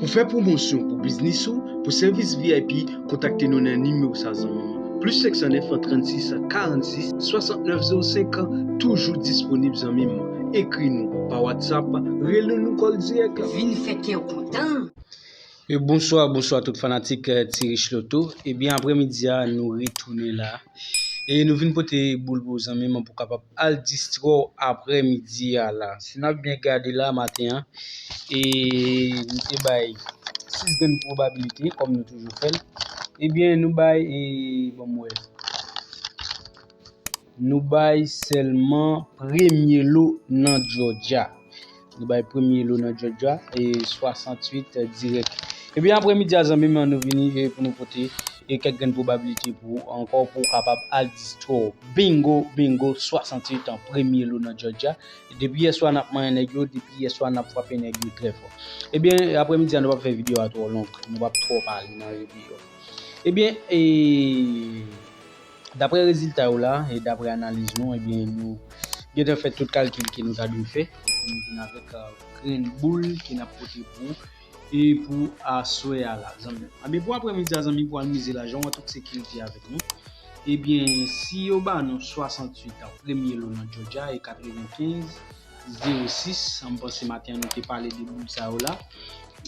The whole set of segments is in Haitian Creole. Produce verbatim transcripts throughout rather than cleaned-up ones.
Pou fè pwomosyon pou biznis ou, pou sèvis V I P, kontakte nou nan nimewo sa, zanmi m. Plis senk san nèf, trannsis, karannsis, swasantnèf zewo senk, toujou disponib, zanmi m. Ekri nou pa WhatsApp, rele nou kòl dirèk. Vin fè kè w kontan. E bonswa, bonswa tout fanatik, eh, Ti Rich Loto. Ebyen, aprèmidi a, nou retounen la. E nou vin pote boul pou zanmi m pou kapab al distrè w aprèmidi a la. Si n ap byen gade la maten an, e nou te bay sis grenn pwobabilite, kòm nou toujou fè l. Ebyen, nou bay, e, ban m wè. Nou bay sèlman premye lo nan Georgia. Nou bay premye lo nan Georgia, e swasantwit dirèk. Ebyen, aprèmidi a, zanmi m, nou vini, e, pou nou pote, e, kèk grenn pwobabilite pou ou ankò, pou w kapab al distrè w. Bingo, bingo, swasantwit an premye lo nan Georgia. Depi yèswa n ap manyen nèg yo, depi yèswa n ap frape nèg yo trè fò. Ebyen, aprèmidi a, nou p ap fè videyo a twò long, nou p ap twò pale nan videyo. Ebyen, e, daprè rezilta yo la, e daprè analiz nou, ebyen, nou gentan fè tout kalkil ke nou ta dwe fè. Epi nou vin avèk, eh, grenn boul ke n ap pote pou ou e pou aswè a la, zanmi. Ebyen, pou aprèmidi a, zanmi, pou al mize la, jan w wè tout sekirite avèk nou. Ebyen, si yo ba nou swasantwit an premye lo nan Georgia e katrevenkenz zewo sis, m panse maten an nou te pale de boul sa yo la.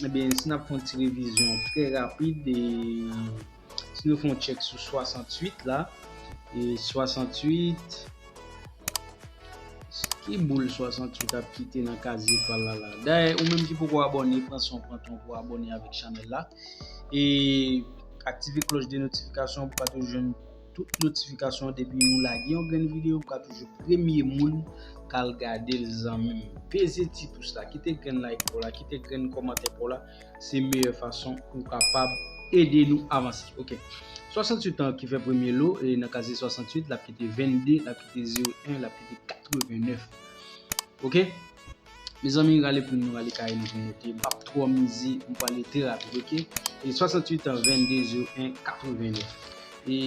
Ebyen, si n ap fè yon ti revizyon trè rapid, e si nou fè yon tchèk sou swasantwit la, e swasantwit, ki boul swasantwit ap kite nan kazye pa l la la? Dayè, ou menm ki poko abòne, pran san w, pran tan w pou abòne avèk chanèl la. E aktive klòch de notifikasyon pou w ka toujou jwenn tout notifikasyon depi nou lage yon grenn videyo, pou w ka toujou premye moun k al gade l, zanmi m. Peze ti pous la, kite grenn like pa w la, kite grenn kòmantè pa w la. Se meyè fason ou kapab ede nou avanse. Ok. Swasantwit an ki fè premye lo, e nan kazye swasantwit, l ap kite vennde, l ap kite zewo en, l ap kite katrevennèf. Ok? Mezanmi, rale plim nou, rale kaye nou pou note. M p ap twò mize, m prale trè rapid, ok? E swasantwit an vennde zewo en katrevennèf. E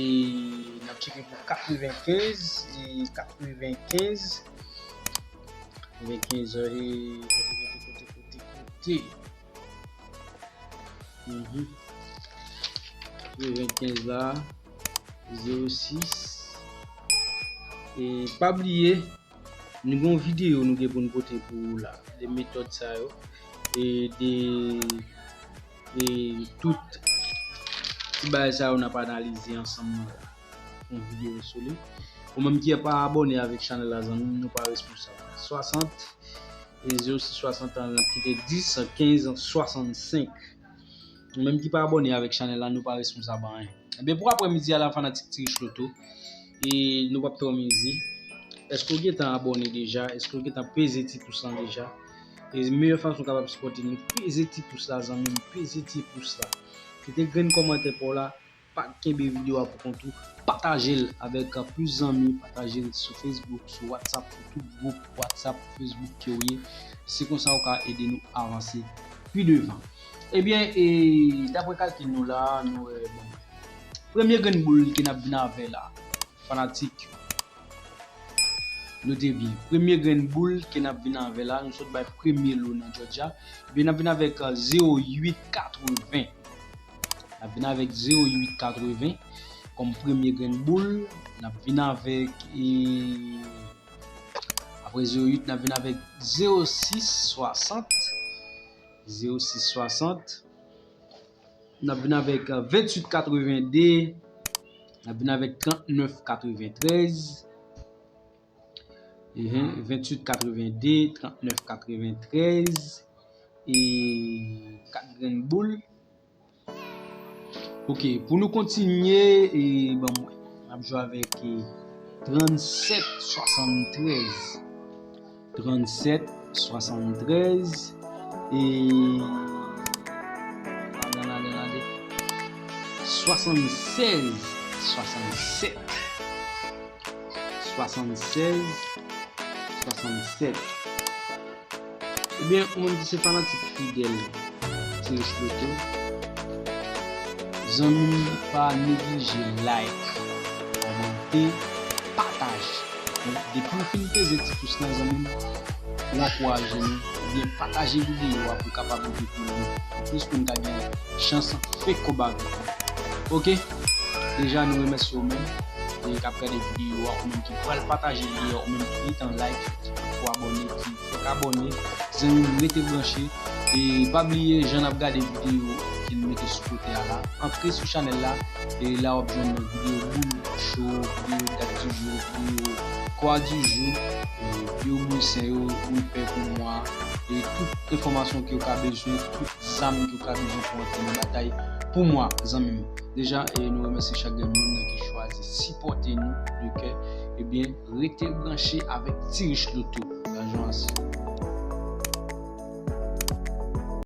n ap tcheke pou katrevenkenz, e katrevenkenz, katrevenkenz, e kote, kote, kote, kote, kote. Mhm. Katrevenkenz la, zewo sis. E pa bliye, nou gen yon videyo nou gen pou n pote pou ou la. De metòd sa yo. E de, e tout ti bagay sa yo n ap analize ansanm nan la. Yon videyo sou li. Ou menm ki pa abòne avèk chanèl la, zanmi m, nou pa responsab. Swasant, e zewo sis swasant an, n ap kite dis, kenz, swasannsenk. Ou menm ki pa abòne avèk chanèl la, nou pa responsab anyen. Ebyen, pou aprèmidi a la, fanatik Ti Rich Loto, e nou p ap twò mize. Èske w gentan abòne deja? Èske w gentan peze ti pous lan deja? E meyè fason w kapab sipòte nou, peze ti pous la, zanmi m, peze ti pous la. Kite grenn kòmantè pa w la, pa kenbe videyo a pou kont ou, pataje l avèk plis zanmi, pataje l sou Facebook, sou WhatsApp, sou tout gwoup WhatsApp, Facebook ke w ye. Se konsa w ka ede nou avanse pi devan. Ebyen, e daprè kalkil nou la, nou wè, bon, premye grenn boul ke n ap vin avè la, fanatik yo, note byen. Premye grenn boul ke n ap vin avè la, nou sot bay premye lo nan Georgia. Ebyen, n ap vin avèk, euh, zewo uit katreven. N ap vin avèk zewo uit katreven kòm premye grenn boul. N ap vin avèk, e, apre zewo uit, n ap vin avèk zewo sis swasant. Zewo sis swasant. N ap vin avèk, euh, venntuit katrevende. N ap vin avèk trannèf katreventrèz. Mhm, venntuit katrevende, trannèf katreventrèz. E kat grenn boul. Ok, pou nou kontinye, e ban mwen, n ap jwe avèk, e, trannsèt swasanntrèz. Trannsèt swasanntrèz. E, ale, ale, ale. Swasannsèz, swasannsèt. Swasannsèz, swasannsèt. Ebyen, ou menm ki se fanatik fidèl Ti Rich Loto, zanmi m, pa neglije like, kòmante, pataje. Donk, depi w fin peze ti pous lan, zanmi m, pou ankouraje nou, oubyen pataje videyo a pou kapab ede pi lwen, pou plis moun ka gen chans fè kòb avèk nou. Oke? Deja, nou remèsye w menm e k ap gade videyo a, ou menm ki pral pataje videyo a, ou menm ki gentan like, ki poko abòne, ki fèk abòne, zanmi m, rete branche. E pa bliye, jan n ap gade videyo ki n mete sou kote a la, antre sou chanèl la, e la w ap jwenn videyo boul cho, videyo dat di jou, videyo kwa di jou, e videyo boul sen yo, moun fè pou mwa, e tout enfòmasyon ke w ka bezwen, tout zam ke w ka bezwen pou antre nan batay pou mwa, zanmi m. Deja, e nou remèsye chak grenn moun ki chwazi sipòte nou de kè. Ebyen, rete branche avèk Ti Rich Loto. Lajan ase.